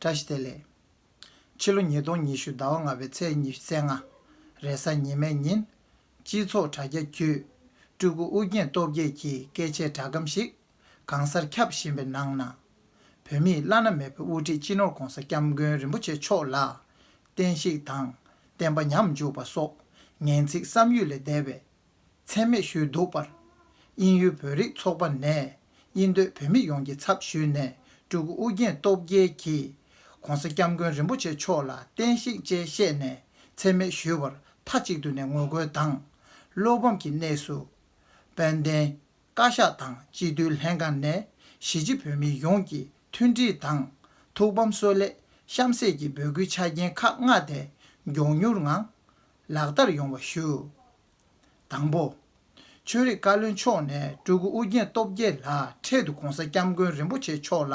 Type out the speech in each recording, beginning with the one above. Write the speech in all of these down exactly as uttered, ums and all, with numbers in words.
བཀྲ་ཤིས་བདེ་ལེགས། ཕྱི་ལོ་ཉིས་སྟོང་ཉི་ཤུ་ཟླ་བ་ལྔ་པའི་ཚེས་ཉི་ཤུ་རྩ་ལྔ། རེས་གཟའ་ཉི་མའི་ཉིན། སྤྱི་ཚོགས་དྲ་རྒྱ་བརྒྱུད། སྤྲུལ་སྐུ་ཨུ་རྒྱན་སྟོབས་རྒྱལ་གྱིས་སྐད་ཆའི་སྒྲ་སྒམ་ཞིག་གང་སར་ཁྱབ་བཞིན་པའི་ནང་ན། བོད་མིའི་བླ་ན་མེད་པའི་དབུ་ཁྲིད་སྤྱི་ནོར་༧གོང་ས་༧སྐྱབས་མགོན་རིན་པོ་ཆེ་མཆོག་ལ་བསྟན་བཤིག་དང་བསྟན་པ་ཉམས་འཇུག་པ་སོགས་ངན་ཚིག་བསམ་ཡུལ་ལས་འདས་པའི་མཚན་སྨད་ཞུས་འདུག་པར། དབྱིན་ཡུལ་བོད་རིགས་ཚོགས་པ་ནས་དབྱིན་སྡོད་བོད་མི་ཡོངས་ཀྱི་ཚབ་ཞུས་ནས་སྤྲུལ་སྐུ་ཨུ་རྒྱན་སྟོབས་རྒྱལ་གྱིས་༧གོང་ས་༧སྐྱབས་མགོན་རིན་པོ་ཆེ་མཆོག་ལ་བསྟན་བཤིག་ཅེས་བཤད་ནས་མཚན་སྨད་ཞུས་པར་མཐའ་གཅིག་ཏུ་ནས་ངོ་རྒོལ་དང་། བློ་ཕམ་གྱི་གནས་སུ། དཔལ་ལྡན་བཀའ་ཤག་དང་སྤྱི་འཐུས་ལྷན་ཁང་ནས་གཞིས་བྱེས་བོད་མི་ཡོངས་ཀྱི་མཐུན་སྒྲིལ་དང་ཐུགས་ཕམ་གསོལ་སླད་གཤམ་གསལ་གྱི་འབོད་སྐུལ་ཆ་རྐྱེན་ཁག་ལྔ་དེ་མགྱོགས་མྱུར་ངང་ལག་བསྟར་ཡོང་བ་ཞུ། དང་པོ། ཆོས་རིག་བཀའ་བློན་མཆོག་ནས་སྤྲུལ་སྐུ་ཨུ་རྒྱན་སྟོབས་རྒྱལ་ལ་འཕྲལ་དུ་༧གོང་ས་༧སྐྱབས་མགོན་རིན་པོ་ཆེ་མཆོག་ལ་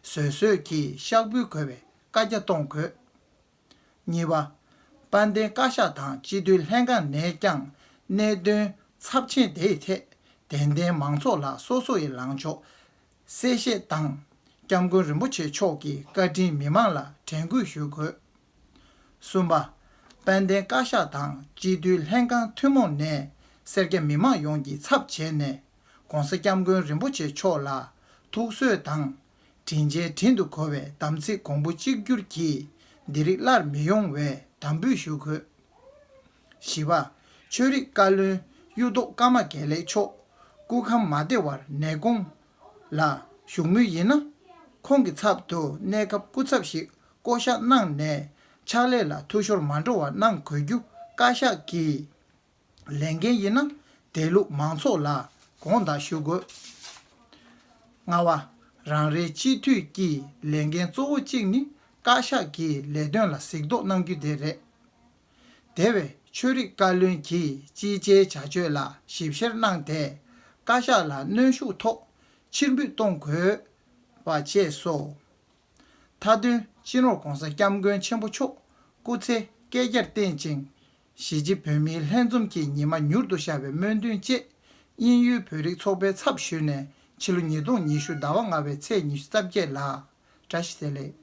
བཟོད་གསོལ་གྱིས་ཤག་འབུལ་དགོས་པའི་བཀའ་རྒྱ་གཏོང་དགོས། གཉིས་པ། དཔལ་ལྡན་བཀའ་ཤག་དང་སྤྱི་འཐུས་ལྷན་ཁང་ནས་ཀྱང་གནད་དོན་ཚབས་ཆེན་དེའི་ཐད་དད་ལྡན་མང་ཚོགས་ལ་སོ་སོ་ཡི་ལངས་ཕྱོགས་གསལ་བཤད་དང་། སྐྱབས་མགོན་རིན་པོ་ཆེ་མཆོག་གི་བཀའ་དྲིན་མི་མང་ལ་དྲན་སྐུལ་ཞུ་དགོས། གསུམ་པ། དཔལ་ལྡན་བཀའ་ཤག་དང་སྤྱི་འཐུས་ལྷན་ཁང་ཐུན་མོང་ནས་སེར་སྐྱ་མི་མང་ཡོངས་ཀྱི་ཚབ་བྱས་ནས་༧གོང་ས་༧སྐྱབས་མགོན་རིན་པོ་ཆེ་མཆོག་ལ་ཐུགས་གསོས་དང་། དྲིན་ཆེན་དྲིན་དུ་གོ་བའི་དམ་ཚིག་གོང་བུ་གཅིག་གྱུར་གྱིས་འདི་རིགས་སླར་མི་ཡོང་བའི་དམ་འབུལ་ཞུ་དགོས། བཞི་པ། ཆོས་རིག་བཀའ་བློན་གཡུ་ཐོག་ཀརྨ་དགེ་ལེགས་མཆོག་སྐུ་ཁམས་མ་བདེ་བར་ནད་དགོངས་ལ་བཞུགས་མུས་ཡིན་ན། ཁོང་གི་ཚབ་ཏུ་གནས་སྐབས་སྐུ་ཚབ་ཞིག་བསྐོ་གཞག་གནང་ནས་ཕྱག་ལས་ལ་འཐུས་ཤོར་མ་འགྲོ་བ་གནང་དགོས་རྒྱུ་བཀའ་ཤག་གི་ལས་འགན་ཡིན་ན་དེ་ལུགས་མང་ཚོགས་ལ་དགོངས་དག་ཞུ་དགོས། ལྔ་པ། རང་རེའི་སྤྱི་འཐུས་ཀྱི་ལས་འགན་གཙོ་བོ་གཅིག་ནི་བཀའ་ཤག་གི་ལས་དོན་ལ་གཟིགས་རྟོག་གནང་རྒྱུ་དེ་རེད། དེ་བས་ཆོས་རིག་བཀའ་བློན་གྱིས་ཅི་བྱའི་བྱ་སྤྱོད་ལ་ཞིབ་བཤེར་གནང་སྟེ་བཀའ་ཤག་ལ་གནོན་ཤུགས་ཐོག་ཕྱིར་འབུད་གཏོང་དགོས་པ་བཅས་སོ། མཐའ་དོན་སྤྱི་ནོར་༧གོང་ས་༧སྐྱབས་མགོན་ཆེན་པོ་མཆོག་སྐུ་ཚེ་བསྐལ་བརྒྱར་བརྟན་ཅིང་། གཞིས་བྱེས་བོད་མིའི་ལྷན་འཛོམས་ཀྱི་ཉི་མ་མྱུར་དུ་ཤར་བའི་སྨོན་འདུན་བཅས་དབྱིན་ཡུལ་བོད་རིགས་ཚོགས་པའི་ཚབ་ཞུས་ནས་ཕྱི་ལོ་ཉིས་སྟོང་ཉི་ཤུ་ཟླ་བ་ལྔ་པའི་ཚེས་ཉི་ཤུ་རྩ་བརྒྱད་ལ། བཀྲ་ཤིས་བདེ་ལེགས།